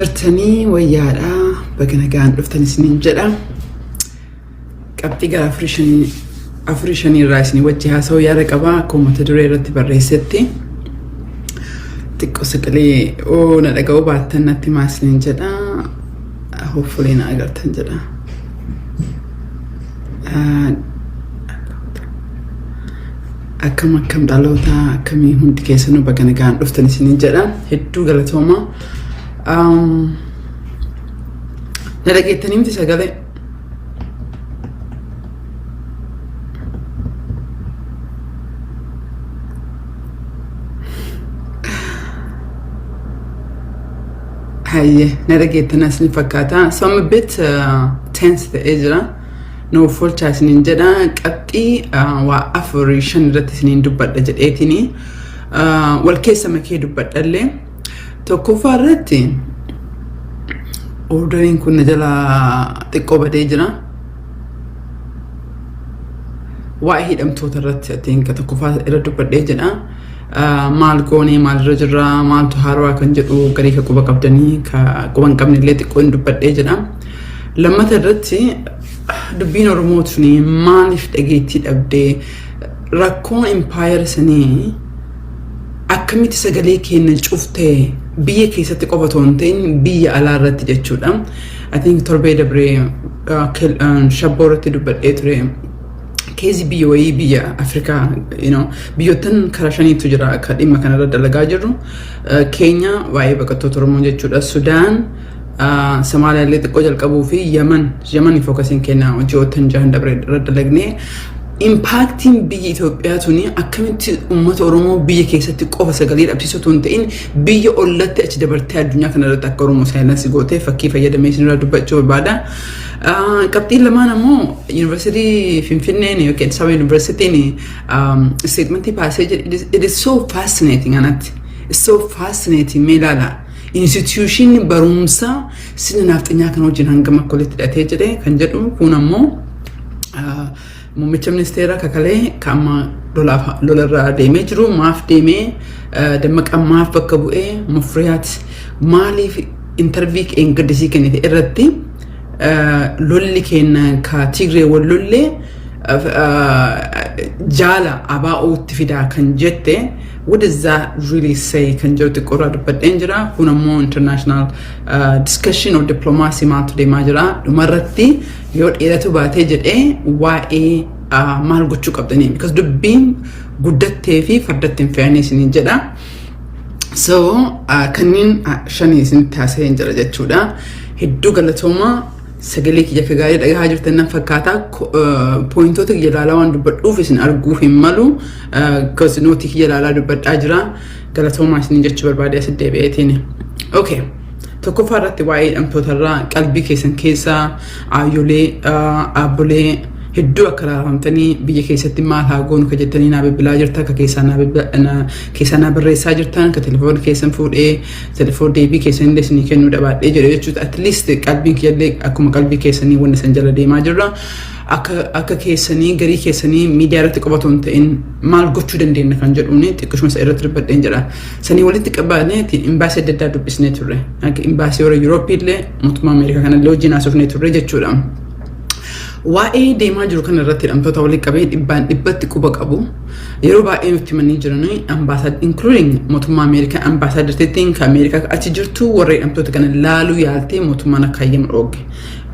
Jirtanii wayyaadha. Baga nagaan dhuftan isiniin jedha. Qabxii gara afurii shanii irraa isinii wajji haasa'uu yaada qaba. Akkuma mata duree irratti barreessetti. Xiqqoo sagalee oo na dhaga'uu baattan natti himaa isiniin jedha. Hopefully na agartan jedha. Akkam akkam dhaloota akkamii, hundi keessanuu baga nagaan dhuftan isiniin jedha. Hedduu galatooma. Na dhageettanii miti sagalee? Hayyee, na dhageettan isin fakkaata. So I'm a bit tense ta'ee jira. Nuuf olchaa isiniin jedha. Qabxii waa afurii shan irratti isiniin dubbadha jedheetini. Wal keessa makee dubbadhallee. Tokkoffaa irratti orderiin kun na jala xiqqoo badee jira. Waa'ee hidhamtoota irratti atiin tokkoffaa irra dubbadhee jedha. Maal goonee, maalirra jirra, maaltu haarawaa kan jedhu garii ka quba qabdanii, ka quba hin qabne illee xiqqoo hin dubbadhee jedha. Lammata irratti dubbiin Oromoo tuni maaliif dhageettii dhabdee, rakkoon impaayera sanii akkamitti sagalee keenya cuftee biyya keessatti qofa otoo hin ta'in biyya alaa irratti jechuudha. I think torbee dabree shabboo irratti dubbadhee ture. Keezi biyya wayii biyya Afrikaa biyyoottan karaa shaniitu jira akka dhimma kanarra dalagaa jirru. Keenya waa'ee baqattoota Oromoo jechuudha. Sudaan, Somaaliyaa illee xiqqoo jalqabuu fi Yaman. Yaman focusiin keenya ji'oottan 6 dabree irra dalagnee. Impactiin biyya Itoophiyaa tuni akkamitti uummata Oromoo biyya keessatti qofa sagalee dhabsiisuu otoo hin ta'in biyya ollatti achi dabartee addunyaa kana irratti akka Oromoo silence gootee fakkii fayyadamee isinirraa dubbachuu barbaada. Qabxiin lamaan ammoo Yuunivarsiitii Finfinneen yookiin Addis Ababa Yuunivarsiitiin statementii baasee jedhe. It is so fascinating anatti. It's so fascinating, mee ilaala. Institution barumsaa sirna nafxanyaa kan wajjin hangam akka walitti hidhatee jedhe kan jedhu. Kun ammoo muummicha ministeera kakalee kan amma lolarraa deemee jiru maaf deemee, Dammaqaa maaf bakka bu'ee, Mufriyaat maaliif interview qeengaddisii kennite irratti lolli keenya ka Tigree wal lollee jaala ABO'tti fidaa kan jette, what does that really say kan jedhu xiqqoorraa dubbadheen jira. Kun ammoo international discussion of diplomacy maaltu deemaa jira. Dhumarratti yoo dheeratu baatee jedhee waa'ee maal gochuu qabdanii, because dubbiin guddattee fi fardatti hin fe'anii isiniin jedha. So kanneen shanii isinitti haasa'een jira jechuudha. Hedduu galatooma. Sagalee kiyya akka gaarii dhagahaa jirtan nan fakkaata. Pointoota kiyya ilaalaa waan dubbadhuuf isin arguuf hin malu. Because nootii kiyya ilaalaa dubbadhaa jira. Galatoomaa isin jechuu barbaade as deebi'eetiin. Okay. Tokkoffaa irratti waa'ee hidhamtoota irraa qalbii keessan keessaa aayyolee, aabbolee hedduu akka raafamtanii biyya keessatti maal haa goonu ka jettanii naa bilbilaa jirtan, ka keessaa naa barreessaa jirtan, ka telefoona keessan fuudhee telefoon deebii keessan illee isinii kennuu dhabaadhee jedhe jechuudha. At least qalbiin kiyyallee akkuma qalbii keessanii wanni san jala deemaa jirra. Akka keessanii garii keessanii miidiyaa irratti qofa otoo hin ta'in maal gochuu dandeenya kan jedhuun xiqqishuma isa irratti dubbadheen jedha. Sanii walitti qabaanee imbaasii adda addaa dubbisnee turre. Akka imbaasii warra Yurooppii illee, mootummaa Ameerikaa kanallee wajjin haasofnee turre jechuudha. Waa'ee deemaa jiru kana irratti hidhamtoota walitti qabee dhibbaan dhibbatti quba qabu. Yeroo baay'ee nutti himanii jiranii ambaasaad including mootummaa Ameerikaa, ambaasaaddartittiin kan Ameerikaa achi jirtu warra hidhamtoota kana laaluu yaaltee mootummaan akka hayyama dhoogge.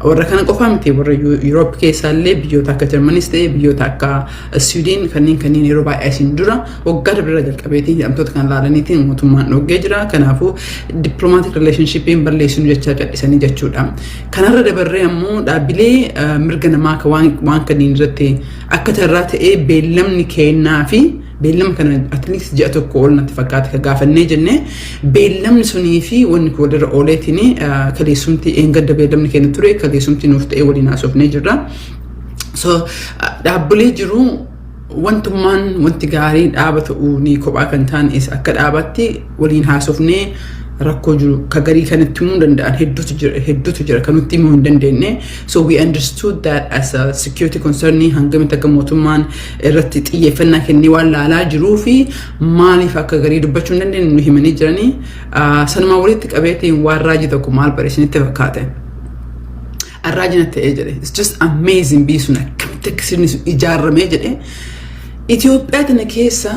Warra kana qofaa miti, warra Yuuroop keessaallee biyyoota akka Jarmanis ta'e biyyoota akka Siwiidin kanneen yeroo baay'ee asiin dura waggaa darbeerra jalqabeetiin hidhamtoota kana laalaniitiin mootummaan dhoggee jira. Kanaafuu diplomatic relationshipiin balleessinu jechaa callisanii jechuudha. Kanarra dabarree ammoo dhaabbilee mirga namaa ka waan kanneen irratti akka tarraa ta'ee beellamni kennaa fi beellama kana at least ji'a 1 ol natti fakkaate ka gaafannee jennee, beellamni sunii fi wanni kun walirra ooleetiin kaleessumti eengadda beellamni keenya ture kaleessumti nuuf ta'ee waliin haasofnee jirra. So dhaabbilee jiru wantummaan wanti gaarii dhaaba ta'uu ni kophaa kan ta'an is akka dhaabaatti waliin haasofnee Rakkoo jiru ka garii kanatti himuu danda'an hedduutu jira, hedduutu jira kan nutti himuu hin dandeenye. So we understood that as a security concern, hangamitti akka mootummaan irratti xiyyeeffannaa kennee waan laalaa jiruu fi maaliif akka garii dubbachuu hin dandeenye nu himanii jiranii. Sanumaa walitti qabeetiin waan raajii tokko maal bare isinitti fakkaate? Arraajina ta'ee jedhe. It's just amazing, biyyi sun akkamitti akka sirni sun ijaaramee jedhe. Itoophiyaa tana keessa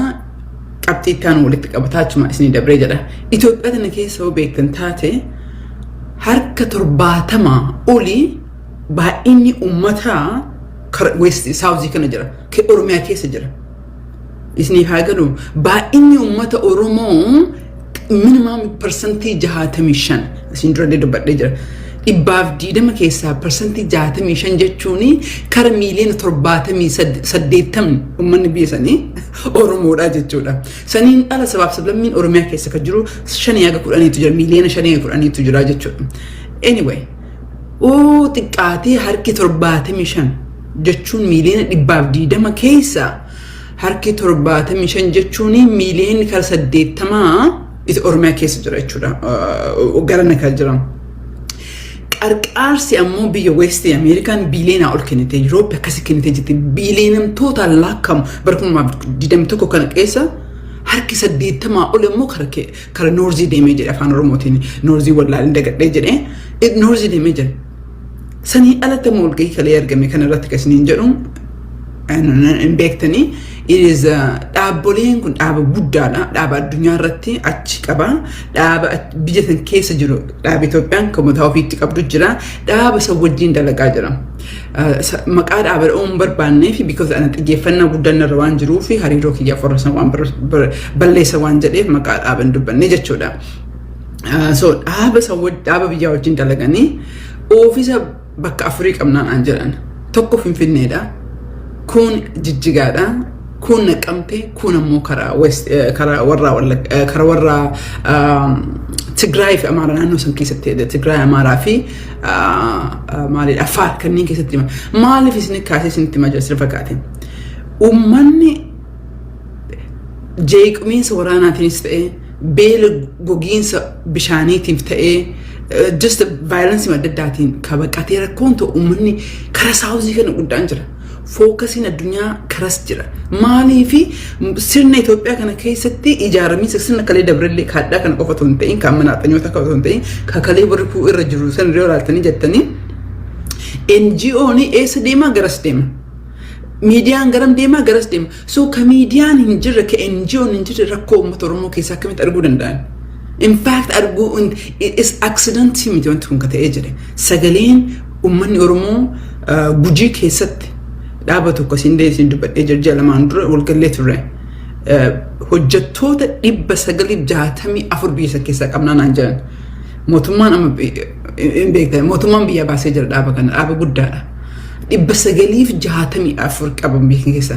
qabxii itti aanu walitti qabataa achuma isinii dabree jedha. Itoophiyaa tana keessa yoo beektan taate, harka 70 olii baay'inni uummataa west south kana jira. Oromiyaa keessa jira. Isiniif haa galu, baay'inni uummata Oromoo minimum 65% isin dura dubbadhee jira. 120 keessaa 65% jechuun kara miiliyoona 70, 80 uummanni biyya sanii Oromoodha jechuudha. Saniin ala sabaaf sablammiin Oromiyaa keessa kan jiru 5 haga 10tu jira, miiliyoona 5 haga 10tu jira jechuudha. Anyway, oo xiqqaatee harki 75 jechuun miiliyoona 120 keessa harki 75 jechuun miiliyoonni kara 80 Oromiyaa keessa jira jechuudha. Gara kan jira. Qarqaarsi ammoo biyya West Ameerikaan biiliyoonaa ol kennite, Yurooppii akkasii kennite jirti. Biiliyoonamtoota lakkaa'amu bara 2021 kana keessa harki 80 ol immoo kara north deemee jedhe. Afaan Oromootiin north wallaalin dagadhee jedhe, north deemee jira. Sanii alatti immoo walgahii kalee argame kana irratti kan isiniin jedhu hin beektanii, dhaabboleen kun dhaaba guddaadha. Dhaaba addunyaa irratti achi qaba. Dhaaba biyya san keessa jiru, dhaaba Itoophiyaan kan mataa ofiitti qabdu jira. Dhaaba san wajjin dalagaa jira. Maqaa dhaaba dha'uu hin barbaannee fi because ana xiyyeeffannaa guddaan irra waan jiruu fi hariiroo kiyyaaf warra san waan balleessa waan jedheef maqaa dhaaba hin dubbanne jechuudha. So dhaaba san, dhaaba biyyaa wajjin dalaganii office bakka afurii qabnaan an jedhan. Tokko Finfinneedha. Kun Jijjigaadha. Kun Naqamte, kun ammoo karaa west, karaa warra Tigraay fi Amaaraa naannoo san keessatti, Tigraay, Amaaraa fi maalidha, Affaar kanneen keessatti hima. Maaliif isin kaasee isinitti himaa jira sirra fakkaate? Uummanni jeequmsa waraanaatiinis ta'ee, beela, gogiinsa bishaaniitiif ta'ee, just violence adda addaatiin ka baqatee rakkoon ta'u uummanni karaa south kana guddaan jira. Focusiin addunyaa karas jira. Maaliifi sirna Itoophiyaa kana keessatti ijaaramiinsa sirna kalee dabrellee kaadhaa kana qofa otoo hin ta'in, kan manaaxanyoota akka otoo hin ta'in, kan kalee warri kuu irra jiru san irra ilaaltanii jettanii, NGO'n eessa deemaa? Garas deema. Miidiyaan garam deemaa? Garas deema. So ka miidiyaan hin jirre, ka NGO'n hin jirre, rakkoo uummata Oromoo keessaa akkamitti arguu danda'an? In fact, arguu is accident miti wanti kun ka ta'ee jire. Sagaleen uummanni Oromoo Gujii keessatti dhaaba tokko isin isin dubbadhee jira, ji'a 2n dura walgallee turre. Hojjettoota 964 biyya san keessaa qabnaa naan jedhan. Mootummaan amma hin beektan, mootummaan biyya baasee jira dhaaba kana, dhaaba guddaadha. 964 qaban biyya keessa.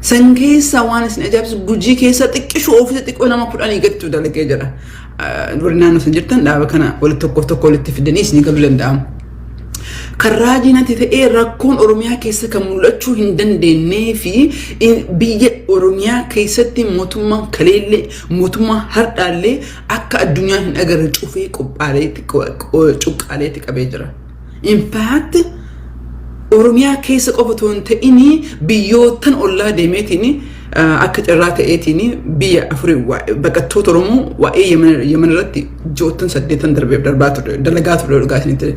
San keessa waan isin ajaa'ibsu, Gujii keessa xiqqishuu office xiqqoo nama 10 gattu dalagee jira. Warri naannoo san jirtan dhaaba kana walitti tokkoof tokko walitti fidanii isin galuu danda'amu. Kan raajii natti ta'ee, rakkoon Oromiyaa keessa kan mul'achuu hin dandeenyee fi biyya Oromiyaa keessatti mootummaan kaleellee, mootummaan hardhaallee akka addunyaan hin agarre cufee cuqqaaleetti qabee jira. In fact, Oromiyaa keessa qofa otoo hin ta'in, biyyootan ollaa deemeetiin akka carraa ta'eetiin biyya afurii baqattoota Oromoo waa'ee Yemen irratti ji'oottan 8 darbee darbaa ture, dalagaa ture. Dhugaa isinitti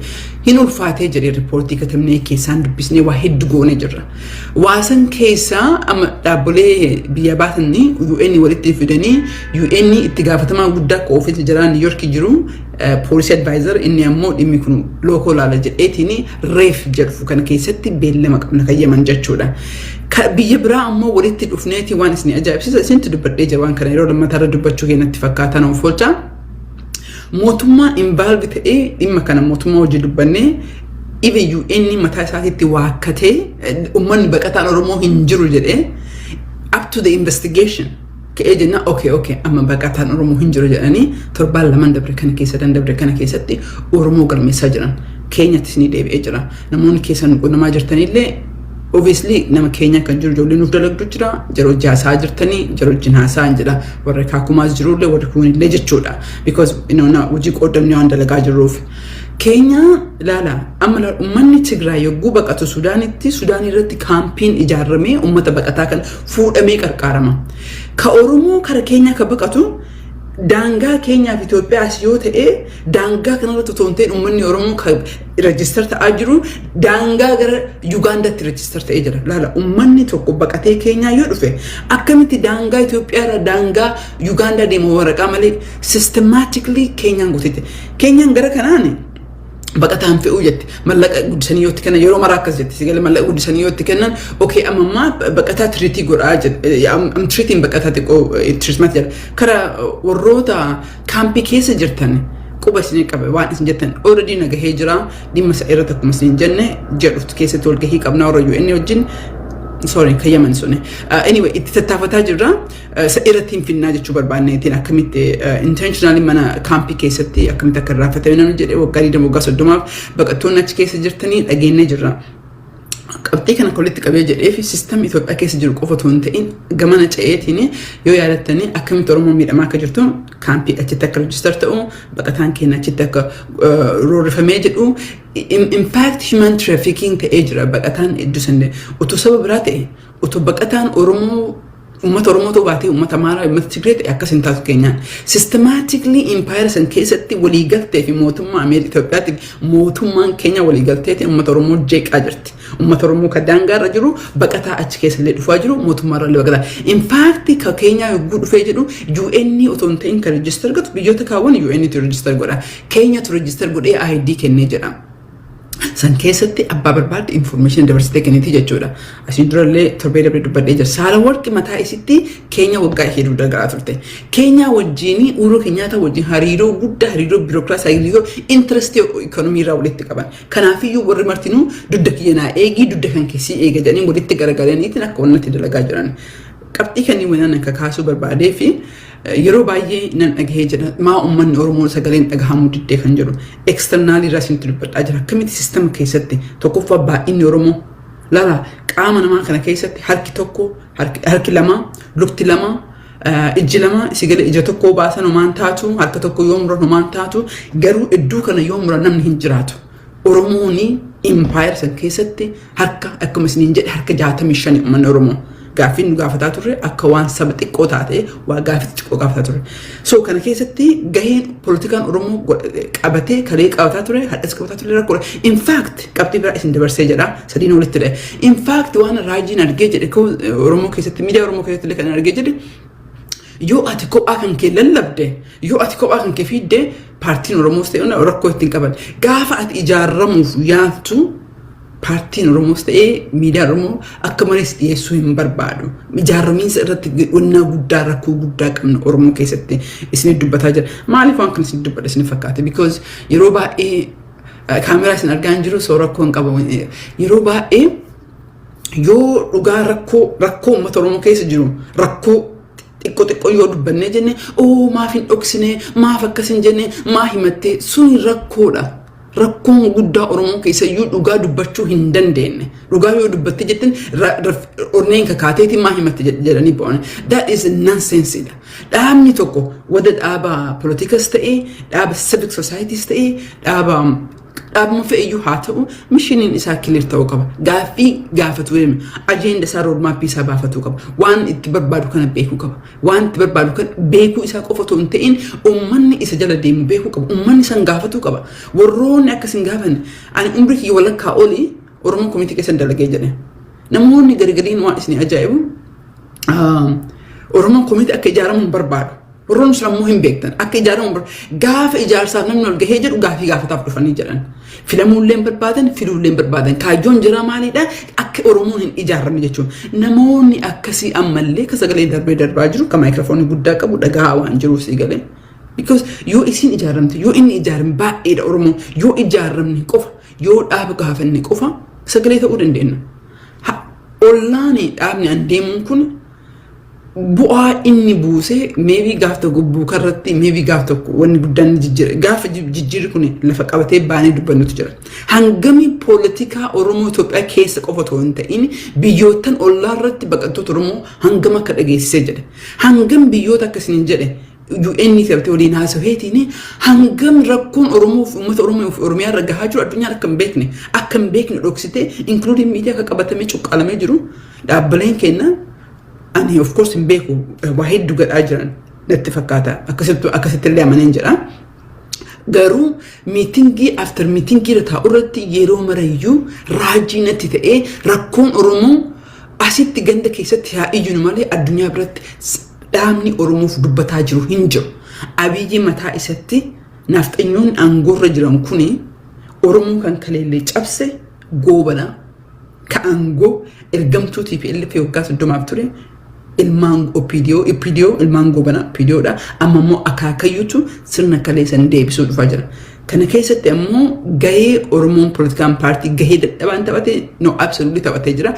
hin ulfaatee jedhee riippoortii katabnee keessaan dubbisnee waa hedduu goonee jirra. Waa san keessaa amma dhaabbolee biyya baatanii UN walitti fidanii, UN itti gaafatamaa guddaa akka office jiraa New York jiru, policy advisor, inni ammoo dhimmi kun lookoo laala jedheetiin reef jedhu kana keessatti beellama qabna kan Yemen jechuudha. Biyya biraa ammoo walitti dhufneeti waan isin ajaa'ibsiisa isintti dubbadhee jira, waan kana yeroo lammataa dubbachuu keenyatti fakkaataa of oolchaa. Mootummaan involve ta'ee dhimma kana mootummaa hojii dubbannee, even UN mataa isaatiitti waakkatee uummanni baqataan Oromoo hin jiru jedhee, up to the investigation ka'ee jenna, okay, amma baqataan Oromoo hin jiru jedhanii torbaan 2 dabre kana keessa, dabre kana keessatti Oromoo galmeessaa jiran. Keenyattis ni deebi'ee jira. Namoonni keessan quunnamaa jirtanillee Obviously nama keenya kan jiru ijoollee nuuf dalagdu jira, yeroo hojii jirtanii, yeroo wajjin haasa'an jedha, warra kaakumaas jirullee warri kunillee jechuudha. Because hojii qoodamni waan dalagaa jirruuf. Keenya ilaala, amma uummanni Tigraay yogguu baqatu Sudaanitti, Sudaan irratti kaampiin ijaaramee uummata baqataa kan fuudhamee qarqaarama. Ka Oromoo kara keenya ka baqatu daangaa keenyaaf Itoophiyaas yoo ta'e, daangaa kanarratti otoo hin ta'in uummanni Oromoo kan register ta'aa jiru daangaa gara Yugaandaatti register ta'ee jira. Laala, uummanni tokko baqatee keenyaa yoo dhufe akkamitti daangaa Itoophiyaa irraa daangaa Yugaandaa deema waraqaa malee? Systematically keenyaan guutetti. Keenyaan gara kanaan baqataan fe'uu jetti, mallaqa guddisanii yoo itti kennan, yeroo maraa akkas jetti, sigalee mallaqa guddisanii yoo itti kennan, okay, amma baqataa treat godhaa jedhe, am treatiin baqataa xiqqoo treatment jedha. Kara warroota kaampii keessa jirtan quba isin qabe, waan isin jettan already nagahee jira. Dhimma isa irratti akkuma isin jenne jedhutu keessatti walgahii qabnaa warra UN wajjin, sorry, kan Yaman suni. Anyway, itti tattaafataa jirra. Isa irratti hin finnaa jechuu barbaanneetiin akkamitti intentionally mana kaampii keessatti akkamitti akka irraanfatame namni jedhee waggaa 20, waggaa 30f baqattoonni achi keessa jirtanii dhageenyee jirra. Qabxii kana walitti qabee jedhee fi system Itoophiyaa keessa jiru qofa otoo hin ta'in gamana ce'eetiin yoo yaadattanii akkamitti Oromoon miidhamaa akka jirtu, kaampii achitti akka register ta'u, baqataan keenya achitti akka roorrifamee jedhu, in fact human trafficking ta'ee jira. Baqataan iddoo sanne otoo saba biraa ta'e, otoo baqataan Oromoo uummata Oromoo ta'uu baatee uummata Amaaraa, uummata Tigree ta'e akkas hin taatu. Keenyaan systematically empire san keessatti waliigaltee fi mootummaa Ameerika Itoophiyaatti mootummaan keenya waliigalteetiin uummata Oromoo jeeqaa jirti. Uummata Oromoo kan daangaarra jiru, baqataa achi keessa illee dhufaa jiru, mootummaarra illee baqataa. In fact ka keenyaa yogguu dhufee jedhu UN otoo hin ta'in kan register godhu biyyoota kaawwan UN tu register godha. Keenyatu register godhee ID kennee jedha. San keessatti abbaa barbaadde information dabarsitee kenniti jechuudha. Asiin durallee torbee dabree dubbadhee jira. Saala Warqi mataa isitti keenya waggaa hedduu dalagaa turte. Keenya wajjin, Uhuru Kenyatta wajjin hariiroo guddaa, hariiroo biirokiraasii, hariiroo interest economy irraa walitti qaban. Kanaafiyyuu warri martinuu dugda kiyya naa eegii, dugda kan keessii eega jedhanii walitti garagalaniitiin akka wannatti dalagaa jiran. Qabxii kanneen waan akka kaasuu barbaadee fi yeroo baay'ee nan dhagahee jedha, maa uummanni Oromoo sagaleen dhagahamuu diddee kan jedhu external irraa isinitti dubbadhaa jira. Akkamitti systema keessatti tokkoffaa baay'inni Oromoo, lala, qaama namaa kana keessatti harki tokko, harki lama, lukti lama, ijji lama, sigalee ija tokko baasan homaan taatu, harka tokko yoo muran homaan taatu, garuu iddoo kana yoo muran namni hin jiraatu. Oromooni empire san keessatti harka, akkuma isiniin jedhe, harka 65 uummanni Oromoo. Gaaffiin nu gaafataa turre akka waan saba xiqqoo taate waa gaaffii xiqqoo gaafataa turre. So kana keessatti gaheen poolitikaan Oromoo qabatee kalee qabataa ture, hadhas qabataa ture rakkoodha. In fact qabxii biraa isin dabarsee jedha, sadiin walitti dhahe. In fact waan raajiin argee jedhe, Oromoo keessatti, miidiyaa Oromoo keessatti illee kan argee jedhe, yoo ati kophaa kan kee lallabde, yoo ati kophaa kan kee fiidde, paartiin Oromoos ta'e rakkoo ittiin qaban. Gaafa ati ijaaramuuf yaaltu paartiin Oromoos ta'ee miidiyaan Oromoo akka malees dhiyeessuu hin barbaadu. Ijaaramiinsa irratti wannaa guddaa, rakkoo guddaa qabna Oromoo keessatti isin dubbataa jira. Maaliif waan kana isin dubbadha isin fakkaate? Because yeroo baay'ee kaameraa isin argaa hin jiru, soo rakkoo hin qabu. Yeroo baay'ee yoo dhugaa rakkoo uummata Oromoo keessa jiru, rakkoo xiqqoo xiqqoo yoo dubbannee jenne, oo maaf hin dhoksine, maaf akkas hin jenne, maa himattee, sun rakkoodha. Rakkoon guddaa Oromoo keessa iyyuu dhugaa dubbachuu hin dandeenye. Dhugaa yoo dubbatte jettan onneen kakaateetiin maa himatte jedhanii bo'an. That is nonsense dha. Dhaabni tokko wada dhaaba politikas ta'ee, dhaaba civic societies ta'ee, dhaaba dhaabuma fe'iyyuu haa ta'u, missioniin isaa clear ta'uu qaba. Gaaffii gaafatu deema. Agenda isaa, roadmap isaa baafatuu qaba. Waan itti barbaadu kana beekuu qaba. Waan itti barbaadu kana beekuu isaa qofa otoo hin ta'in uummanni isa jala deemu beekuu qaba. Uummanni san gaafatuu qaba. Warroonni akkas hin gaafanne, ani umrii kiyya walakkaa olii Oromoo community keessan dalagee jedhe. Namoonni gargariin waan isin ajaa'ibu Oromoon community akka ijaaramu hin barbaadu. Warroonni sun ammoo hin beektan akka ijaaramu. Gaafa ijaarsaaf namni ol gahee jedhu gaafii gaafataaf dhufanii jedhan. Filamuullee hin barbaadan, filuullee hin barbaadan. Kaayyoon jira maalidha? Akka Oromoon hin ijaaramne jechuun. Namoonni akkasii ammallee ka sagalee darbee darbaa jiru, ka maayikiroofoonii guddaa qabu dhagaa waan jiruuf sii galee. Because yoo isin ijaaramte, yoo inni ijaarame baay'eedha Oromoo, yoo ijaaramne qofa, yoo dhaaba gaafanne qofa sagalee ta'uu dandeenya. Ollaani dhaabni an deemuun kun Bu'aa inni buuse maybe gaaf tokko buukarratti, maybe gaaf tokko wanni guddaan jijjiira, gaafa jijjiirri kun lafa qabatee baanee dubbannutu jira. Hangami poolitikaa Oromoo Itoophiyaa keessa qofa otoo hin ta'in biyyoottan ollaa irratti baqattoota Oromoo hangam akka dhageessisee jedhe. Hangam biyyoota akkasiin jedhe UN taphatee waliin haasa'eetiin, hangam rakkoon Oromoo fi uummata Oromoo fi Oromiyaa irra gahaa jiru addunyaan akka hin beekne dhoksitee, including miidiyaa akka qabatamee cuqqaalamee jiru. Dhaabbileen keenya, ani of course hin beeku, waa hedduu gadhaa jiran natti fakkaata, akkasitti illee amaneen jedha. Garuu meeting after meeting irra taa'u irratti yeroo marayyuu raajii natti ta'ee, rakkoon Oromoo asitti ganda keessatti haa iyyuu malee addunyaa biratti dhaabni Oromoof dubbataa jiru hin jiru. Abiyyi mataa isatti naafxanyoon aangoorra jiran kuni Oromoo kan kaleellee cabse Goobana ka aangoo ergamtuu TPLF waggaa 30f ture, ilmaan OPDO, OPDO ilmaan Goobana OPDOdha. Amma immoo akaakayyuutu sirna kaleessan deebisuu dhufaa jira. Kana keessatti ammoo gahee Oromoon politikaan paartii gahee dadhabaan taphate, no, absolutely taphatee jira.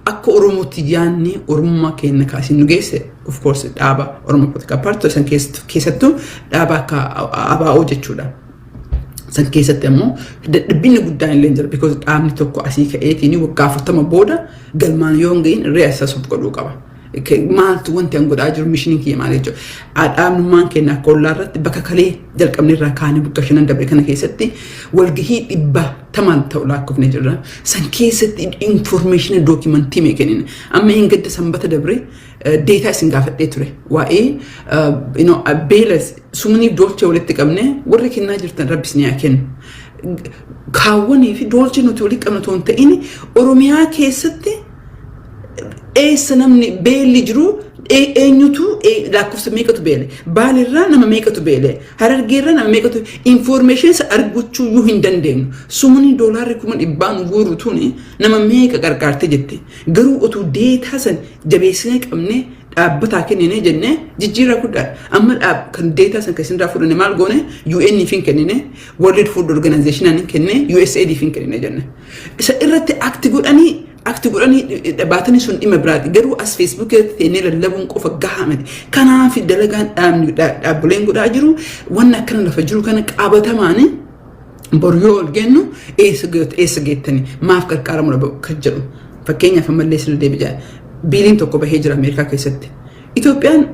Akka Oromootti yaadni Oromummaa keenya kaasii nu geesse of course dhaaba Oromoo Political Party san keessattuu dhaaba akka ABO jechuudha. San keessatti ammoo dadhabbinni guddaan illee jira, because dhaabni tokko asii ka'eetiin waggaa 40 booda galmaan yoo hin gahin reassess of godhuu qaba. Maaltu wanti an godhaa jiru, missioniin kiyya maal jechuudha. Dhaabnummaan keenya akka ollaa irratti bakka kalee jalqabne irraa kaanee bakka shanan dabre kana keessatti walgahii dhibba tamaan ta'u lakkoofne jirra. San keessatti information document mee kennine. Amma hin gadda Sanbata dabre data isin gaafadhee ture. Waa'ee beela sumniif dolchee walitti qabne, warri kennaa jirtan rabbis ni haa kennu. Kaawwanii fi dolchee nuti walitti qabne otoo hin ta'in, Oromiyaa keessatti eessa namni beelli jiru, eenyutu, lakkoofsa meeqatu beele, Baalirraa nama meeqatu beele, Harargeerraa nama meeqatu, information isa argachuu iyyuu hin dandeenyu. Sumni doolaarri 100,000 guuru tuni nama meeqa qarqaarte jette. Garuu otuu data san jabeessinee qabnee dhaabbataa kennine jennee jijjiirraa guddaadha. Amma kan data san kan isinirraa fudhanne maal goone? UN fi kennine, World Food Organization hin kenne, USAID fi kennine jenne. Isa irratti act godhanii baatanii sun dhimma biraati. Garuu as Facebook irratti teennee lallabuun qofa gahaa miti. Kanaaf dalagaan dhaabbileen godhaa jiru wanni akkana lafa jiru kana qabatamaani boru yoo ol gennu eessa geettanii, maaf qarqaaramuu kan jedhu. Fakkeenyaaf ammallee sirna deebi'a. Billiin tokko bahee jira Ameerikaa keessatti. Itoophiyaan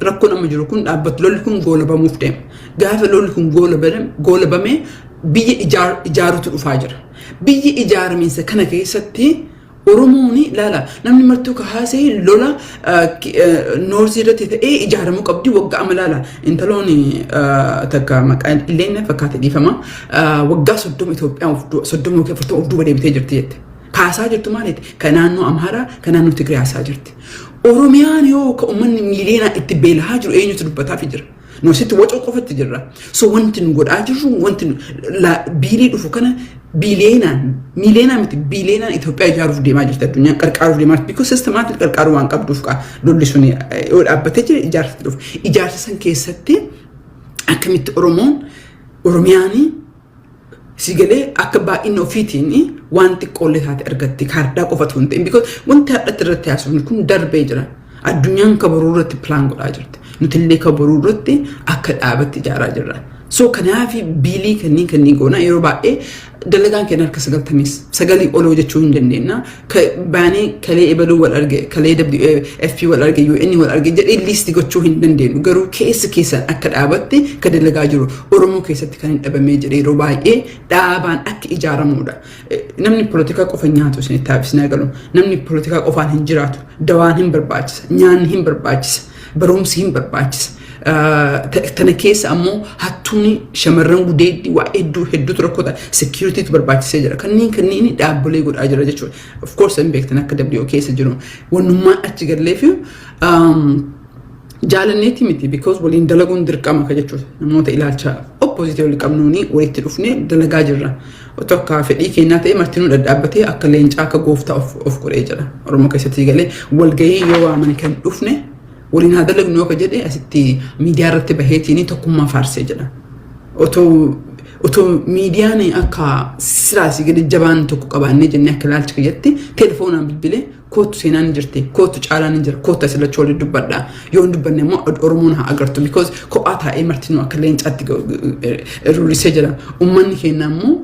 rakkoon amma jiru kun dhaabbatu, lolli kun goolabamuuf deema. Gaafa lolli kun goolabame biyya ijaarutu dhufaa jira. Biyyi ijaaramiinsa kana keessatti Oromoon ilaala, namni martuu kahaasee lola north irratti ta'ee ijaaramuu qabdi waggaa amma ilaala. Intaloon takka maqaan illee fakkaate, dhiifama, waggaa 30 Itoophiyaa 30 yookiin 40 of duuba deebitee jirti jette. Kaasaa jirtu maaliiti? Kan naannoo Amaaraa, kan naannoo Tigraay haasaa jirti. Oromiyaan yoo ka uummanni miiliyoonaa itti beelahaa jiru eenyutu dubbataaf jira? Nu asitti wacoo qofatti jirra. So wanti nu godhaa jirru, wanti bill dhufu kana biileenaan, miileenaa miti, biileenaan Itoophiyaa ijaaruuf deemaa jirti, addunyaan qarqaaruuf deemaa jirti, because systematic qarqaaruu waan qabduuf lolli sun yoo dhaabbatee jira ijaarsa dhufu. Ijaarsa san keessatti akkamitti Oromoon Oromiyaan si galee akka baay'ina ofiitiin waan xiqqoollee taate argatti, kaardaa qofatu hin ta'in, because wanti hadhatti irratti haasofnu kun darbee jira. Addunyaan kabaruu irratti plan godhaa jirti. Nuti illee kabaruu irratti akka dhaabatti ijaaraa jirra. So kanaaf bill kanneen goona. Yeroo baay'ee dalagaan keenya harka 99 ol hojjechuu hin dandeenya. Baanee kalee ebaluu wal arge, kalee WFP wal arge, UN wal arge jedhee list gochuu hin dandeenyu. Garuu keessa keessan akka dhaabatti kan dalagaa jiru Oromoo keessatti kan hin dhabamee jedhee yeroo baay'ee dhaabaan akka ijaaramudha. Namni poolitikaa qofa nyaatu isinitti haafisnee galu. Namni poolitikaa qofaan hin jiraatu. Dawaan hin barbaachisa. Nyaanni hin barbaachisa. Barumsi hin barbaachisa. Tana keessa ammoo hattuuni, shamarran gudeeddii, waa hedduu hedduutu rakkoo ta'a. Securitytu barbaachisee jira. Kanneen dhaabbilee godhaa jira jechuudha. Of course hin beektan akka WO keessa jiru. Wannummaan achi gallee fi jaalanneeti miti, because waliin dalaguun dirqama ka jechuudha. Namoota ilaalcha opposite walii qabnuuni walitti dhufnee dalagaa jirra. Otoo akka fedhii keenyaa ta'e martinuu dhadhaabbatee akka leencaa, akka gooftaa of godhee jira. Oromoo keessatti galee walgahii yoo waaman kan dhufne waliin haa dalagnu yoo ka jedhe asitti miidiyaa irratti baheetiin tokkummaa faarsee jedha. Otoo Otoo miidiyaan akka silaasii gadi jabaan tokko qabaannee jennee, akka ilaalcha kiyyatti telefoonaan bilbilee, "Kootu, seenaan hin jirti, kootu, caalaan hin jira, kootu, asirratti waliin dubbadha. Yoo hin dubbanne immoo Oromoon haa agartu," because kophaa taa'ee martinuu akka leencaatti rurrisee jira. Uummanni keenya immoo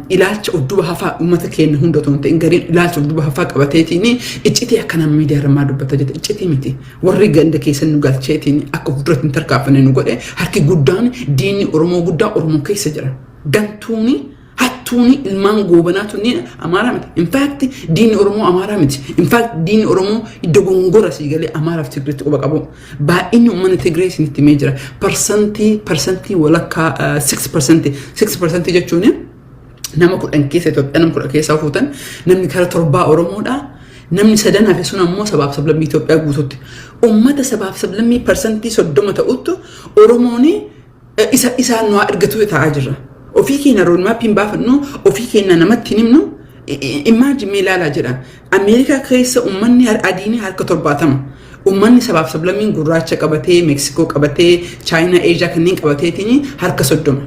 ilaalcha of duuba hafaa, uummata keenya hunda otoo hin ta'in gariin, ilaalcha of duuba hafaa qabateetiin iccitii akkana miidiyaa irraa dubbata jette. Iccitii miti. Warri ganda keessa nu galcheetiin akka of duratti hin tarkaanfanne nu godhe, harki guddaan diinni Oromoo guddaa Oromoo keessa jira. Gantuuni, hattuuni, ilmaan goobanaa tunni Amaaraa miti. In fact, diinni Oromoo Amaaraa miti. In fact, diinni Oromoo dogongora sii galee Amaaraaf Tigreetti quba qabu. Baay'inni uummanni Tigree isinitti himee jira. Parsantii walakkaa, 6%, 6% jechuun nama 10 keessa, Itoophiyaa nama 10 keessaa fuutan, namni kara torbaa Oromoodha. Namni sadan hafe sun ammoo sabaaf sablammii Itoophiyaa guututti. Uummata sabaaf sablammii 30% ta'uttu Oromoon isa isaan nu argatu ta'aa jirra. Ofii keenya roadmapiin baafannu, ofii keenya namatti hin himnu. Imagine mee ilaalaa jedha. Ameerikaa keessa uummanni adiin harka 70. Uummanni sabaaf sablammiin gurraacha qabatee, Meeksikoo qabatee, Chaayinaa, Eeshiyaa kanneen qabateetiin harka 30.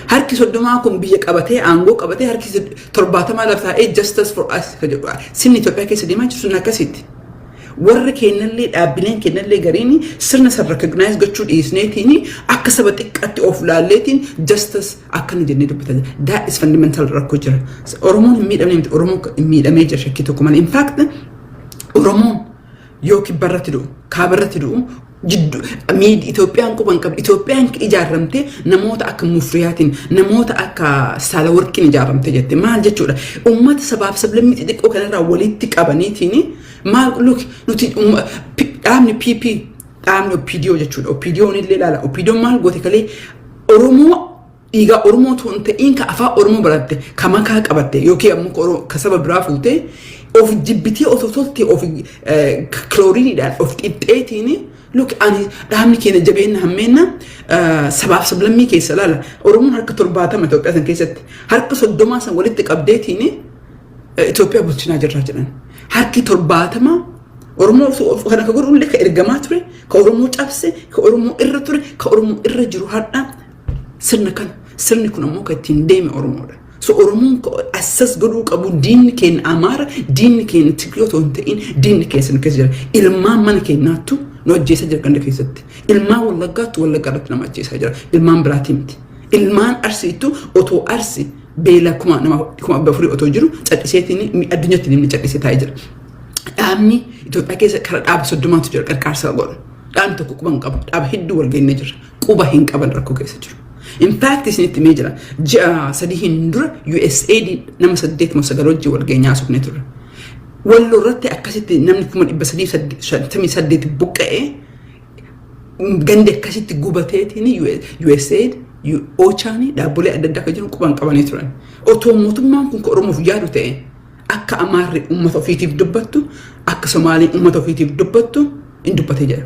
Harki 30 kun biyya qabatee, aangoo qabatee, harki 70 lafa taa'ee "justice for us" ka jedhu. Sirni Itoophiyaa keessa deemaa jiru sun akkasitti. Warra kennallee, dhaabbileen kennallee gariin sirna san recognize gochuu dhiisneetiin akka saba xiqqaatti of laalleetiin justice akkana jennee dubbataa jira. That is fundamental rakkoo jira. Oromoon hin miidhamne miti. Oromoon miidhamee jira shakkii tokko malee. In fact, Oromoon yoo kibbarratti du'u, kaabarratti du'u, jiddu Itoophiyaan quban qabdi. Itoophiyaan ijaaramte namoota akka Mufriyaatiin, namoota akka Saalawarqiin ijaaramte jette. Maal jechuudha? Uummata sabaaf sablammii xixiqqoo kanarraa walitti qabaniitiin maal, look, nuti dhaabni PP, dhaabni OPDO jechuudha. OPDO'n illee ilaala. OPDO'n maal goote kalee? Oromoo dhiigaa Oromoo otoo hin ta'in, ka afaan Oromoo baratte, ka makaa qabatte yookiin ammoo ka saba biraa fuutee of jibbitee, osoo toltee of kilooriiniidhaan of xixxeetiin. Look, ani dhaabni keenya jabeenya hammeenna sabaaf sablammii keessa ilaala. Oromoon harka 70 Itoophiyaa san keessatti, harka 30 san walitti qabdeetiin Itoophiyaa bulchinaa jirraa jedhan. Harki 70 Oromoo kana ka godhullee, ka ergamaa ture, ka Oromoo cabse, ka Oromoo irra ture, ka Oromoo irra jiru har'a sirna kana. Sirni kun ammoo kan ittiin deeme Oromoodha. So Oromoon assas godhuu qabu, diinni keenya Amaara, diinni keenya Tigree otoo hin ta'in, diinni keessa nu keessa jira. Ilmaan mana keenyaattu nu ajjeesaa jira ganda keessatti. Ilmaan Wallaggaattu Wallaggaa irratti nama ajjeesaa jira. Ilmaan biraatii miti. Ilmaan Arsiittu otoo Arsi beela kuma nama 400,000 otoo jiru cadhiseetiin, addunyaatti namni cadhisee taa'ee jira. Dhaabni Itoophiyaa keessa kara dhaaba 30tu jira qarqaarsa godhu. Dhaabni tokko quba hin qabu. Dhaaba hedduu wal geennee jira. Quba hin qaban rakkoo keessa jiru. In fact, isinitti himee jira. Ji'a 3 hin dura USAID nama saddeet moo sagal wajjin wal geenyaa haasofnee turre. Walloo irratti akkasitti namni 358,000 buqqa'ee, gandi akkasitti gubateetiin, USAID, OCHAani, dhaabbilee adda addaa akka jiran quban qabanii turan. Otoo mootummaan kun ka Oromoof yaadu ta'e, akka Amaarri uummata ofiitiif dubbattu, akka Somaaliin uummata ofiitiif dubbattu hin dubbatee jira.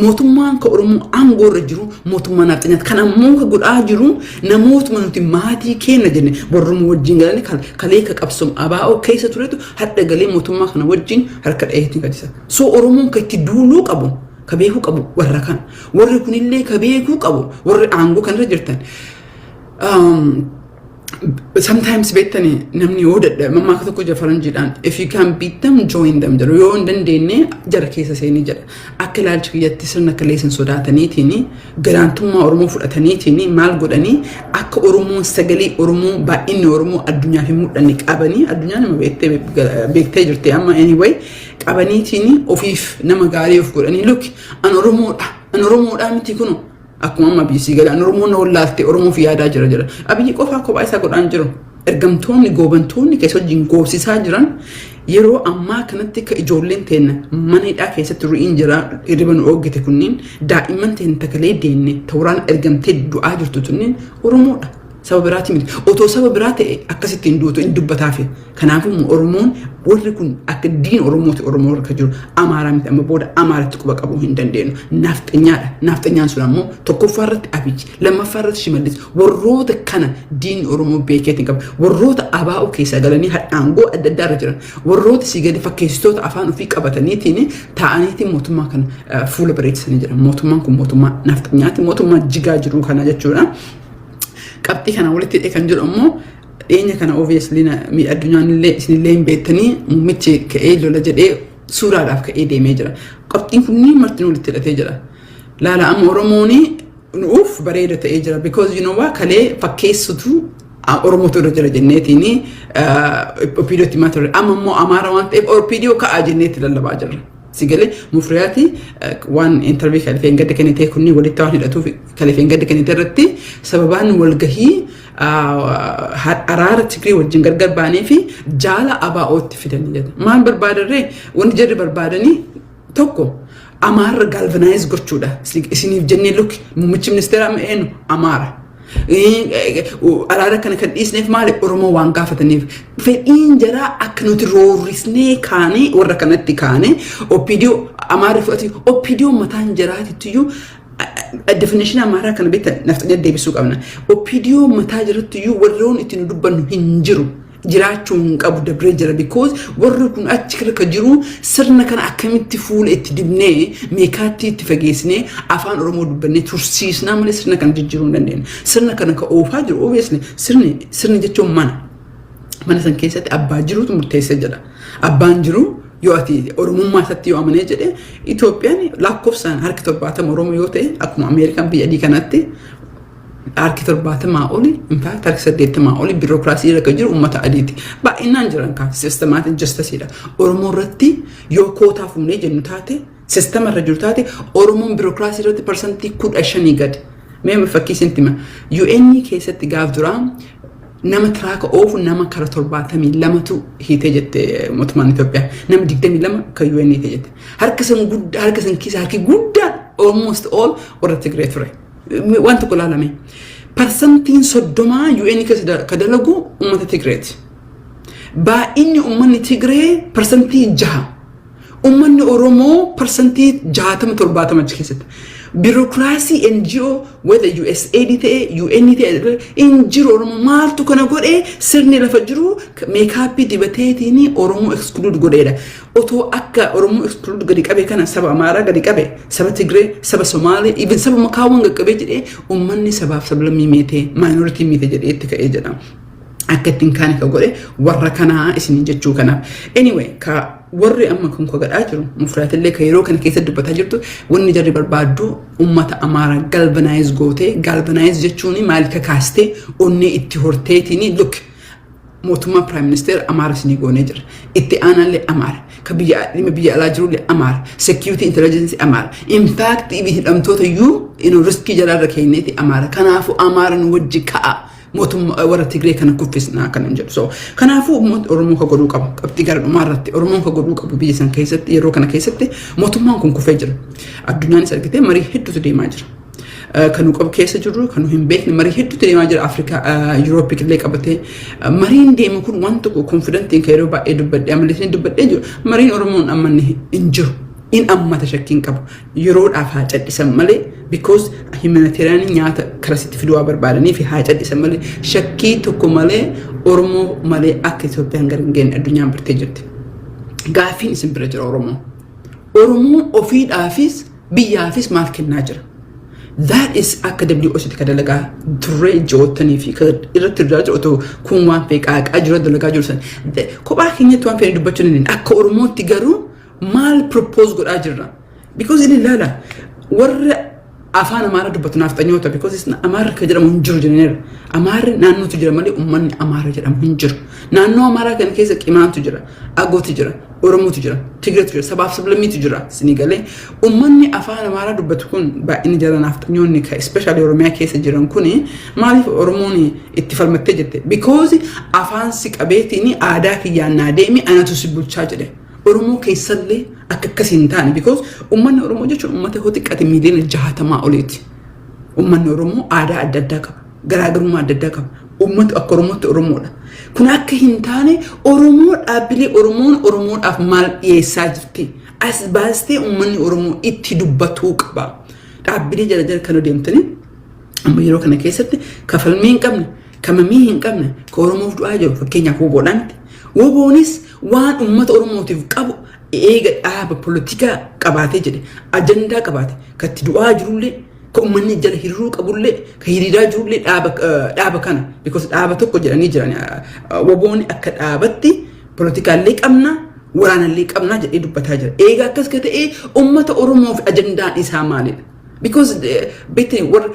Mootummaan ka Oromoo aangoo irra jiru mootummaa nafxanyaati. Kan ammoo ka godhaa jiru namootuma nuti maatii keenya jenne, warruma wajjin galanii kalee ka qabsoom ABO keessa turetu hadha galee mootummaa kana wajjin harka dhaheetiin gadisa. So Oromoon ka itti duuluu qabu, ka beekuu qabu warra kana. Warri kunillee ka beekuu qabu, warri aangoo kanarra jirtan. Sometimes beektani, namni yoo dadhabe, mammaaka tokko jira faranjiidhaan, "If you can beat them, join them" jedhu. Yoo hin dandeenye jara keessa seenii jedha. Akka ilaalcha kiyyatti sirna kaleessan sodaataniitiin, gadaantummaa Oromoo fudhataniitiin, maal godhanii akka Oromoon sagalee Oromoo, baay'inni Oromoo addunyaaf hin mul'anne qabanii, addunyaa nama beektee jirti amma anyway, qabaniitiin ofiif nama gaarii of godhanii, "Look, an Oromoodha, an Oromoodha miti kunu," akkuma amma BC galee, "An Oromoon na wallaalte, Oromoof yaadaa jira" jira. Abiyyi qofaa kophaa isaa godhaan jiru. Ergamtoonni goobantoonni keessa wajjin goobsisaa jiran, yeroo ammaa kanatti akka ijoolleen teenna mana hidhaa keessatti ru'iin jira, hirriba nu ooggite kunniin, daa'imman teenna takalee deenne tawraan ergamtee du'aa jirtu tunniin Oromoodha. Saba biraati miti. Otoo saba biraa ta'e akkasitti hin duutu, hin dubbataafi. Kanaafuu Oromoon, warri kun akka diin Oromooti. Oromoo harka jiru Amaaraa miti. Amma booda Amaaritti quba qabuu hin dandeenyu. Naafxanyaadha. Naafxanyaan sun ammoo tokkoffaa irratti Abiyyi, lammaffaa irratti Shimallis. Warroota kana diinni Oromoo beekeetiin qaba. Warroota ABO keessaa galanii aangoo adda addaa irra jiran. Warroota sii gadi fakkeessitoota afaan ofii qabataniitiin taa'aniitiin mootummaa kana fuula bareechisanii jiran. Mootummaan kun mootummaa naafxanyaati. Mootummaa jigaa jiru kana jechuudha. Qabxii kana walitti hidhee kan jedhu ammoo, dhiyeenya kana obviously addunyaan illee isinillee hin beektanii, muummichi ka'ee lola jedhee suuraadhaaf ka'ee deemee jira. Qabxiin kunniin martinuu walitti hidhatee jira. Laala, amma Oromoon nuuf bareeda ta'ee jira, because you know what, kalee fakkeessitu Oromootu irra jira jenneetiin OPDOtti himaa turre. Amma immoo Amaara waan ta'eef OPDO ka'aa jenneetti lallabaa jirra. Sigalee Mufriyaati waan interview kalifeen gadda kennitee kunni walitti waan hidhatuuf, kalifeen gadda kennite irratti sababaan walgahii araara Tigree wajjin gargar baanii fi jaala ABO'tti fidanii jedha. Maal barbaadarree? Wanti jarri barbaadanii tokko Amaara galvanize gochuudha. Isiniif jennee, look, muummichi ministeera amma eenyu? Amaara. Araara kana kan dhiisneef maali? Oromoo waan gaafataniif. Fedhiin jaraa akka nuti roorrisnee kaanee warra kanatti kaanee OPDO Amaara fudhate. OPDO mataan jaraatittiyuu definition Amaaraa kana beektan nafxanya deebisuu qabna. OPDO mataa jirattiyyuu warroon itti nu dubbannu hin jiru. Jiraachuu hin qabu, dabree jira, because warri kun achi irra jiru sirna kana akkamitti fuula itti dibnee meekaatti itti fageessinee afaan Oromoo dubbannee tursiisnaa malee sirna kana jijjiiruu hin dandeenye. Sirna kana ka oofaa jiru obviously sirni jechuun mana. Mana san keessatti abbaa jirutu murteessee jedha. Abbaan jiru yoo ati Oromummaa isaatti yoo amanee jedhe, Itoophiyaan lakkoofsaan harki 70 Oromoo yoo ta'e, akkuma Ameerikaan biyya adii kanatti harki 70 oli, in fact harki 80 oli biirokiraasii irra kan jiru uummata adiiti. Baay'inaan jiran kan systematic injustice. Oromoo irratti yoo kootaa fuunee jennu taate, sistema irra jiru taate, Oromoon biirokiraasii irratti 15% gadi. Mee fakkii isin hima. UN keessatti gaaf duraa nama truck oofu nama kara 72tu hiitee jette mootummaan Itoophiyaa. Nama 22 kan UN hiitee jette. Harka san guddaa, harka san keessa harki guddaan almost all warra Tigree ture. Waan tokko ilaalame. 30% UN keessa ka dalagu uummata Tigreeti. Baay'inni uummanni Tigree 6%. Uummanni Oromoo 60% 70 achi keessatti. Biirokiraasii NGO, whether USAID ta'e, UN ta'e, hin jiru Oromoo. Maaltu kana godhee? Sirni lafa jiru makeup dibateetiin Oromoo exclude godheedha. Otoo akka Oromoo exclude gadi qabe kana saba Amaaraa gadi qabe, saba Tigree, saba Somaalee, even saba makaawwan qaqqabee jedhee, uummanni sabaaf sablammii meetee minority miite jedhee itti ka'ee jedha. Akka ittiin kaane ka godhe warra kanaa isin jechuu kanaaf. Anyway, ka warri amma kun ka gadhaa jiru Mufraatillee ka yeroo kana keessa dubbataa jirtu, wanni jarri barbaaddu ummata Amaaraa galvanize gootee, galvanize jechuun maal, kakaastee onnee itti horteetiin, look, mootummaa prime minister Amaara isinii goonee jira. Itti aanaallee Amaara. Ka biyya dhimma biyya alaa jirullee Amaara. Security intelligence Amaara. In fact, hidhamtoota iyyuu risk jalaarra kenneeti Amaara. Kanaafuu Amaara nu wajji ka'a. Mootummaa warra Tigree kana kuffisnaa kanan jedhu. So kanaafuu Oromoo ka godhuu qabu, qabxii gara dhumaa irratti Oromoon ka godhuu qabu, biyya san keessatti yeroo kana keessatti mootummaan kun kufee jira. Addunyaanis argitee marii hedduutu deemaa jira. Kan nu qabu keessa jirru, kan nu hin beekne, marii hedduutu deemaa jira. Afrikaa, Yurooppii illee qabatee mariin deemu kun waan tokko confidentiin kan yeroo baay'ee dubbadhee amallee dubbadhee jiru, mariin Oromoon ammanni hin jiru. In ammata shakkiin qabu yeroodhaaf haa cadhisan malee, because humanitarian nyaata karasitti fiduu waa barbaadanii fi haa cadhisan malee, shakkii tokko malee Oromoo malee akka Itoophiyaan gara hin geenye addunyaan bartee jirti. Gaaffiin isin bira jira Oromoo. Oromoon ofiidhaafis biyyaafis maal kennaa jira? That is akka WOCtti ka dalagaa turre ji'oottanii fi irratti hojjaa jiru, otoo kun waan fe'e qaaqaa jiru dalagaa jiru san. Kophaa keenyatti waan fe'e dubbachuu hin akka Oromootti garuu maal propose godhaa jirra? Because inni ilaala, warra afaan Amaaraa dubbatu naafxanyoota, because Amaarri kan jedhamu hin jiru jenneera. Amaarri naannootu jira malee uummanni Amaara jedhamu hin jiru. Naannoo Amaaraa kana keessa Qimaantu jira, Agootu jira, Oromootu jira, Tigreetu jira, sabaaf sablammiitu jira. Isinii galee uummanni afaan Amaaraa dubbatu kun baay'inni jala naafxanyoonni especially Oromiyaa keessa jiran kuni maaliif Oromoon itti falmattee jette? Because afaan si qabeetiin aadaa kiyyaan naa deemi, anatu si bulchaa jedhe. Oromoo keessallee akka akkasii hin taane, because uummanni Oromoo jechuun uummata hoo xiqqaate miiliyoona 60 oliiti. Uummanni Oromoo aadaa adda addaa qaba. Garaagarummaa adda addaa qaba. Uummati akka Oromootti Oromoodha. Kun akka hin taane Oromoo dhaabbilee Oromoon Oromoodhaaf maal dhiyeessaa jirti? As baastee uummanni Oromoo itti dubbatuu qaba. Dhaabbilee jala jala kana deemtanii amma yeroo kana keessatti kafalmii hin qabne, kamamii hin qabne, ka Oromoof du'aa jiru fakkeenyaaf WBOdhaan miti. WBOnis waan uummata Oromootiif qabu eega dhaaba poolitikaa qabaatee jedhe, ajandaa qabaate, kan itti du'aa jirullee, Ka uummanni jala hiriiruu qabullee, ka hiriiraa jirullee dhaaba kana. Because dhaaba tokko jedhanii jiran. WBOn akka dhaabatti politikaallee qabna, waraanallee qabna jedhee dubbataa jira. Egaa akkas ka ta'e, uummata Oromoof ajandaan isaa maalidha? Because beekte, warra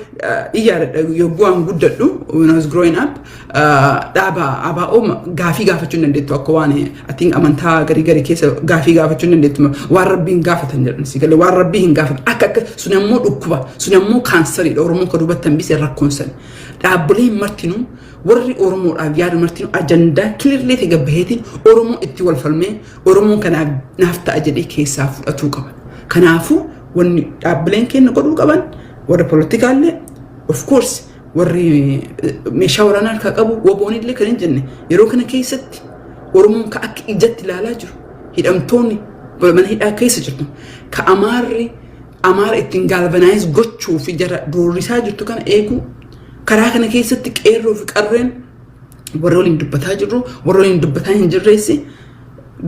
iyyaadha, yogguu an guddadhu, when I was growing up, dhaaba ABO gaafii gaafachuu hin dandeettu. Akka waan, I think, amantaa garii garii keessa gaafii gaafachuu hin dandeettu, waan rabbiin gaafatan jedhan. Si galee, waan rabbii hin gaafatan. Akka sun ammoo dhukkuba, sun ammoo kaansariidha. Oromoo ka duubatti hambise rakkoon san. Dhaabbileen martinuu, warri Oromoodhaaf yaadu martinuu, ajandaa clearly ta'e gabbaheetiin Oromoo itti wal falmee, Oromoon kanaaf naaf ta'a jedhee keessaa fudhatuu qaba. Kanaafuu wanni dhaabbileen keenya godhuu qaban, warra politikaallee, of course, warri meeshaa waraanaa harkaa qabu, WBOn illee kan hin jenne, yeroo kana keessatti Oromoon ka akka ijatti ilaalaa jiru, hidhamtoonni mana hidhaa keessa jirtu, ka Amaarri Amaara ittiin galvanize gochuu fi jara doorrisaa jirtu kana eeguu. Karaa kana keessatti qeerroo fi qarreen, warra waliin dubbataa jirru, warra waliin dubbataa hin jirreessi,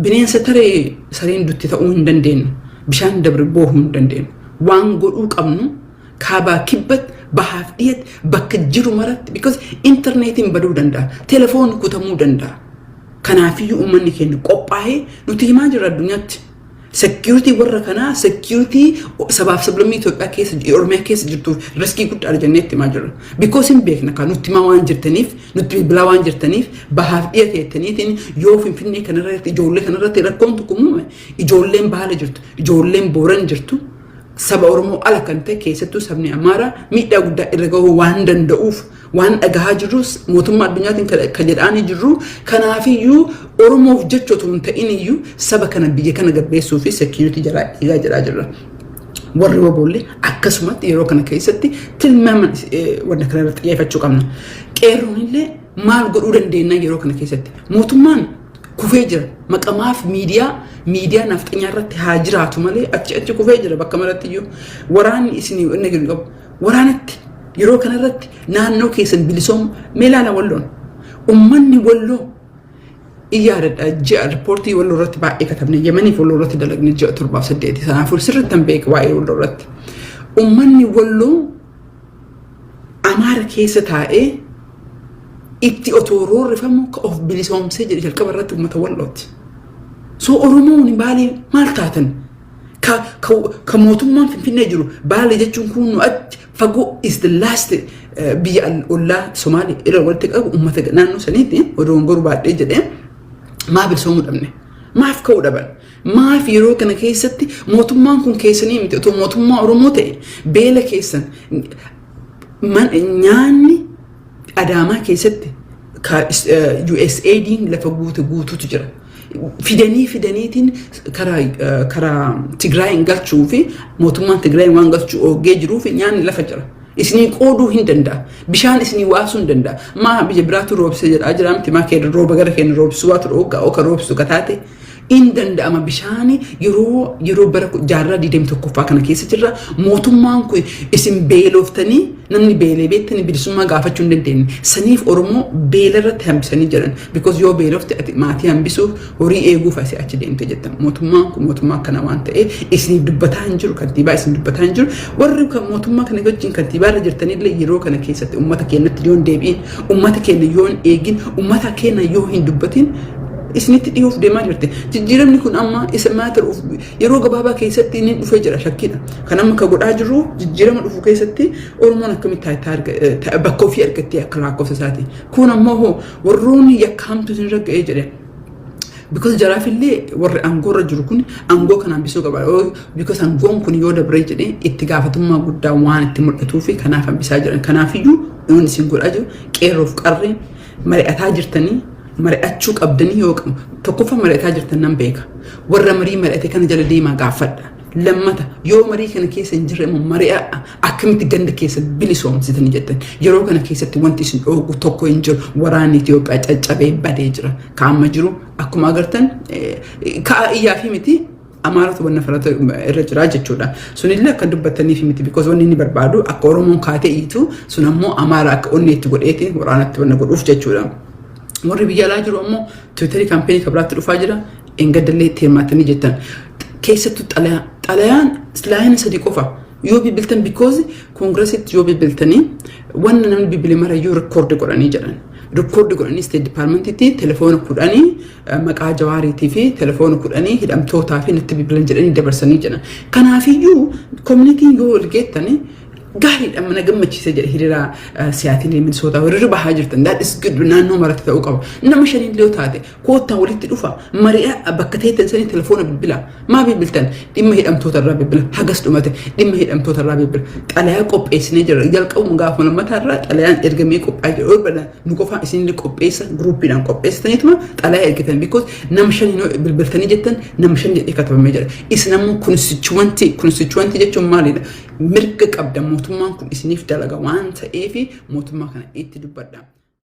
bineensa taree sareen dutti ta'uu hin dandeenyu. Bishaan dabre boohuu hin dandeenyu. Waan godhuu qabnu, kaabaa kibbatti, bahaaf dhiyatti, bakka jiru maratti, because intarneetiin baduu danda'a, telefoonni kutamuu danda'a. Kanaafiyyuu uummanni keenya qophaa'ee nuti himaa jirra addunyaatti. Security warra kanaa, security sabaaf sablammii Itoophiyaa keessa, Oromiyaa keessa jirtuuf risk guddaadha jennee itti himaa jirra. Because hin beekna kan nutti himaa waan jirtaniif, nutti bilbilaa waan jirtaniif, bahaaf dhiya teettaniitiin yoo Finfinnee kanarratti, ijoollee kanarratti rakkoon tokko uume, ijoolleen Baala jirtu, ijoolleen Booran jirtu, saba Oromoo ala kan ta'e, keessattuu sabni Amaaraa miidhaa guddaa irra gahuu waan danda'uuf, waan dhagahaa jirrus, mootummaa addunyaatiin kan jedhaanii jirru. Kanaafiyyuu Oromoof jecha otoo hin ta'in iyyuu saba kana, biyya kana gabbeessuu fi security jalaa eegaa jedhaa jirra. Warri WBOllee akkasumatti yeroo kana keessatti tilmaama wanna kana irratti xiyyeeffachuu qabna. Qeerroon illee maal godhuu dandeenya yeroo kana keessatti? Mootummaan kufee jira. Maqamaaf miidiyaa nafxanyaa irratti haa jiraatu malee achi achi kufee jira bakka maratti iyyuu. Waraanni isin inni jiru qabu. Waraanatti yeroo kanarratti naannoo keessan bilisoom mee ilaala Walloon. Uummanni Walloo iyyaadha. Ji'a riippoortii Walloo irratti baay'ee katabne, Yemaniif Walloo irratti dalagne ji'a 7f 8. Sanaafuu sirriitti hin beeku waa'ee Walloo irratti. Uummanni Walloo Amaara keessa taa'ee itti otoo roorrifamu ka of bilisoomsee jedhe jalqaba irratti uummata Wallooti. So Oromoon Baalee maal taatan? Ka mootummaan Finfinnee jiru, Baalee jechuun kun nu achi fagoo, is the last biyya ollaa Somaalee irra walitti qabu, uummata naannoo saniitti odoo goruu baadhee jedhee, maa bilisoomuu dhabne? Maaf ka'uu dhaban? Maaf yeroo kana keessatti mootummaan kun keessanii miti? Otoo mootummaa Oromoo ta'e, beela keessan, nyaanni Adaamaa keessatti USAID'n lafa guute guutuutu jira. Fidanii fidaniitiin karaa Tigraayin galchuu fi mootummaan Tigraayin waan galchuu oogee jiruu fi nyaanni lafa jira. Isinii qooduu hin danda'a. Bishaan isinii waasuu hin danda'a. Maa biyya biraatu roobsee jedhaa jira miti? Maa keenya rooba gara keenya roobsuu waatu dhoogaa oka roobsu kataate. In danda'ama. Bishaani yeroo bara jaarraa 21ffaa kana keessa jirra. Mootummaan kun isin beeloftanii, namni beelee beektanii bilisummaa gaafachuu hin dandeenye. Saniif Oromoo beela irratti hambisanii jiran. Because yoo beelofte ati maatii hambisuuf, horii eeguuf asii achi deemte jetta. Mootummaan kun mootummaa akkana waan ta'eef isiniif dubbataa hin jiru, kantiibaa isin dubbataa hin jiru. Warri kan mootummaa kana wajjin kantiibaa irra jirtanillee, yeroo kana keessatti uummata keenyatti yoo hin deebi'in, uummata keenya yoo hin eegin, uummata keenya yoo hin dubbatin, isinitti dhiyoof deemaa jirti. Jijjiiramni kun amma isa matter of yeroo gabaabaa keessatti inni dhufee jira shakkiidha. Kan amma ka godhaa jiru, jijjiirama dhufu keessatti Oromoon akkamitti bakka ofii argattee akka lakkoofsa isaati. Kun ammoo hoo warroonni yakka hamtu isin irra ga'ee jedhe. Because jaraafillee warri aangoo irra jiru kun aangoo kana hambisuu qaba. Because aangoon kun yoo dabree jedhee itti gaafatamummaa guddaa waan itti mul'atuu fi kanaaf hambisaa jiran. Kanaafiyyuu inni isin godhaa jiru, qeerroof qarreen mari'ataa jirtanii, mari'achuu qabdanii yoo qabu, tokkoffaa mari'ataa jirtan nan beeka. Warra marii mari'ate kana jala deemaa gaafadha. Lammata, yoo marii kana keessa hin jirre immoo mari'a, akkamitti ganda keessa bilisoomsitanii jettan. Yeroo kana keessatti wanti isin dhoogu tokko hin jiru. Waraanni Itoophiyaa caccabee badee jira. Ka amma jiru akkuma agartan ka'a iyyaa fi miti, Amaaratu wanna farata irra jira jechuudha. Sunillee akka dubbataniif miti, because wanni inni barbaadu akka Oromoon kaatee iyyitu, sun ammoo Amaara akka onni itti godheeti waraanatti wanna godhuuf jechuudha. Warri biyya alaa jiru ammoo Twitter campaign kabiraatti dhufaa jira. Engaddallee itti hirmaatanii jettan. Keessattuu xalayaan line 3 qofa. Yoo bilbiltan, because Congressitti yoo bilbiltanii, wanna namni bilbile marayyuu record godhanii jedhan. Record godhanii State Departmentitti telefoona 10 maqaa Jawaariitii fi telefoona 10 hidhamtootaa fi natti bilbilan jedhanii dabarsanii jedhan. Kanaafiyyuu communityn yoo wal geettanii gaariidha, mana gammachiisa jedhe. Hiriira Seattle, Minnesota hiriira bahaa jirtan, that is good. Naannoo maratti ta'uu qaba. Nama shaniin yoo taate, koottaa walitti dhufa, mari'a. Bakka teettan sanii telefoona bilbila. Maa bilbiltan? Dhimma hidhamtoota irraa bilbila. Hagas dhumate, dhimma hidhamtoota irraa bilbila. Xalayaa qopheessinee jira. Jalqabuma gaafa lammataa irraa xalayaan ergamee qophaa'ee jira. Yoo nu qofaa isinillee qopheessa, groupiidhaan qopheessitaniituma xalayaa ergitan, because nama shaniin yoo bilbiltanii jettan, nama shan jedhee katabamee jira. Isin ammoo constituency, constituency jechuun maalidha? Mirga qabda. Mootummaan kun isiniif dalaga waan ta'eef mootummaa kana itti dubbadha.